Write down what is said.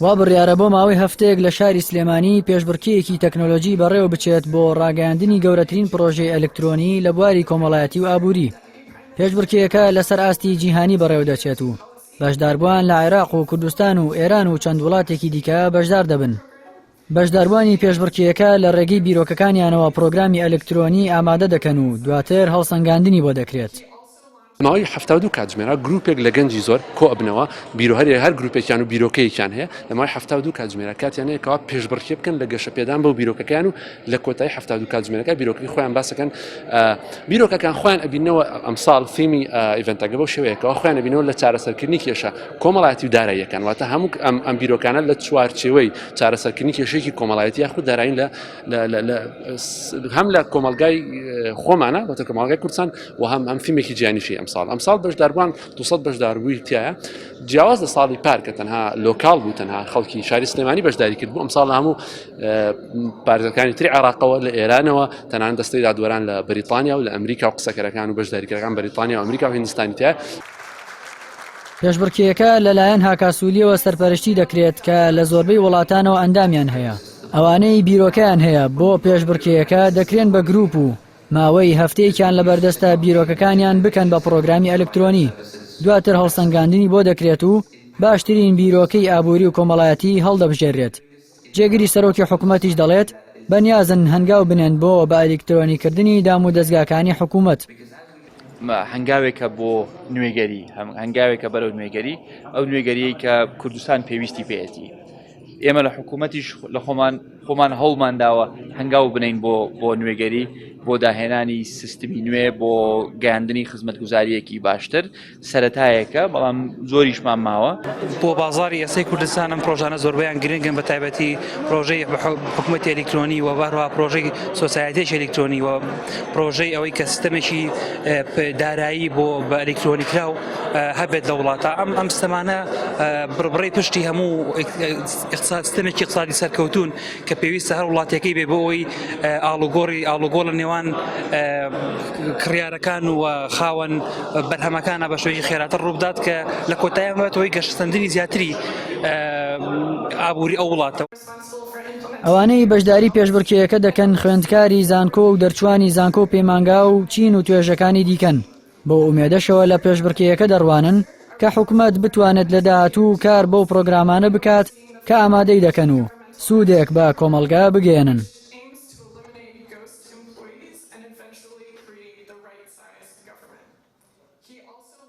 وا بڕیارە بۆ ماوەی هەفتەیەک لە شاری سلێمانی پێشبڕکێیەکی تەکنۆلۆژی بەڕێوە بچێت بۆ ڕاگەیاندنی گەورەترین پڕۆژەی ئەلکترۆنی لە بواری کۆمەڵایەتی و ئابووری. پێشبڕکێیەکە لەسەر ئاستی جیهانی بەڕێوە دەچێت و بەشداربووان لە عێراق و کوردستان و ئێران و چەند وڵاتێکی دیکە بەشدار دەبن. بەشداربووانی پێشبڕکێیەکە لە ڕێگەی بیرۆکەکانیانەوە پڕۆگرامی ئەلکترۆنی ئامادە دەکەن و دواتر هەڵسەنگاندنی بۆ دەکرێت. ماوەی 72 کاتژمێرە گروپێک لە گەنجی زۆر کۆ ئەبنەوە بیرۆ هەر هەر گروپێکیان و بیرۆکەیەکیان هەیە لە ماوەی 72 کاتژمێرە کاتیان هەیە کەوا پێشبڕکێ بکەن لە گەشەپێدان بەو بیرۆکەکەیان و لە کۆتایی 72 کاتژمێرەکە بیرۆکەی خۆیان باسەکەن بیرۆکەکان خۆیان ئەبینەوە ئەمساڵ theme ی event ەکە بەو شێوەیەکەوە خۆیان ئەبینەوە لە چارەسەرکردنی کێشە کۆمەڵایەتی و داراییەکان واتە هەموو ئەم ئەم بیرۆکانە لە چوارچێوەی چارەسەرکردنی کێشەیەکی کۆمەڵایەتی یاخود دارایی لە هەم لە کۆمەلگای خۆمانە واتە کۆمەڵگای کوردستان و هەم ئەم فیلمێکی جیانیشی ئەمساڵ ئەمساڵ بەشداربووان 200 بەشداربووی تایە جیاواز لە ساڵی پار کە تەنها local بوو تەنها خەڵکی شاری سلێمانی بەشداری کرد بوو ئەمساڵ هەموو پارێزگاکانی تری عێراقەوە لە ئێرانەوە تەنان دەستەی دادوەران لە بەریتانیا و لە ئەمریکا و قسەکەرەکان و بەشداریکەرەکان بەریتانیا و ئەمریکا و هیندستانی تایە. پێشبڕکێیەکە لەلایەن هاکاسولیەوە سەرپەرشتی دەکرێت کە لە زۆربەی وڵاتانەوە ئەندامیان هەیە. ئەوانەی بیرۆکەیان هەیە بۆ پێشبڕکێیەکە دەکرێن بە گروپ و ماوەی هەفتەیەکیان لەبەردەستە بیرۆکەکانیان بکەن بە پڕۆگرامی ئەلکترۆنی، دواتر هەڵسەنگاندنی بۆ دەکرێت و باشترین بیرۆکەی ئابووری و کۆمەڵایەتی هەڵدەبژێررێت. جێگری سەرۆکی حکومەتیش دەڵێت، بەنیازن هەنگاو بنێن بۆ بە ئەلیکترۆنیکردنی دامودەزگاکانی حکومەت. هەنگاوێکە بۆ نوێگەری، هەنگاوێکە بەرەو نوێگەری، ئەو نوێگەریەی کە کوردستان پێویستی پێیەتی. ئێمە لە حکوومەتیش لە خۆمان خۆمان هەوڵمان داوە هەنگاو بنین بۆ بۆ نوێگەری بۆ داهێنانی سیستمی نوێ بۆ گەیاندنی خزمەتگوزاریەکی باشتر سەرەتایەکە بەڵام زۆریشمان ماوە. بۆ بازاری ئێستای کوردستان ئەم پرۆژانە زۆربەیان گرنگن بە تایبەتی پرۆژەی حکوومەتی ئەلیکترۆنی و هەروەها پرۆژەی society ێکی ئەلیکترۆنی و پرۆژەی ئەوەی کە سیستەمێکی دارایی بۆ بە ئەلیکترۆنی کراو هەبێت لە وڵاتە ئەم ئەم سیستەمانە بڕبڕەی پشتی هەموو سیستەمێکی اقتصادی سەرکەوتون کە پێویستە هەر وڵاتێکی بێ بۆ ئەوەی ئاڵوگۆڕی ئاڵوگۆڕ لە نێوان کڕیارەکان و خاوەن بەرهەمەکانە بە شێوەیەکی خێراتر ڕووبدات کە لە کۆتاییان بێتەوەی گەشەسەندنی زیاتری ئابووری ئەو وڵاتە. ئەوانەی بەشداری پێشبڕکێیەکە دەکەن خوێندکاری زانکۆ و دەرچوانی زانکۆ و پەیمانگا و چین و توێژەکانی دیکەن، بەو ئومێدەشەوە لە پێشبڕکێیەکە دەڕوانن کە حکومەت بتوانێت لە داهاتوو کار بەو پڕۆگرامانە بکات کە ئامادەی دەکەن و سوودێک بە کۆمەڵگا بگەیەنن.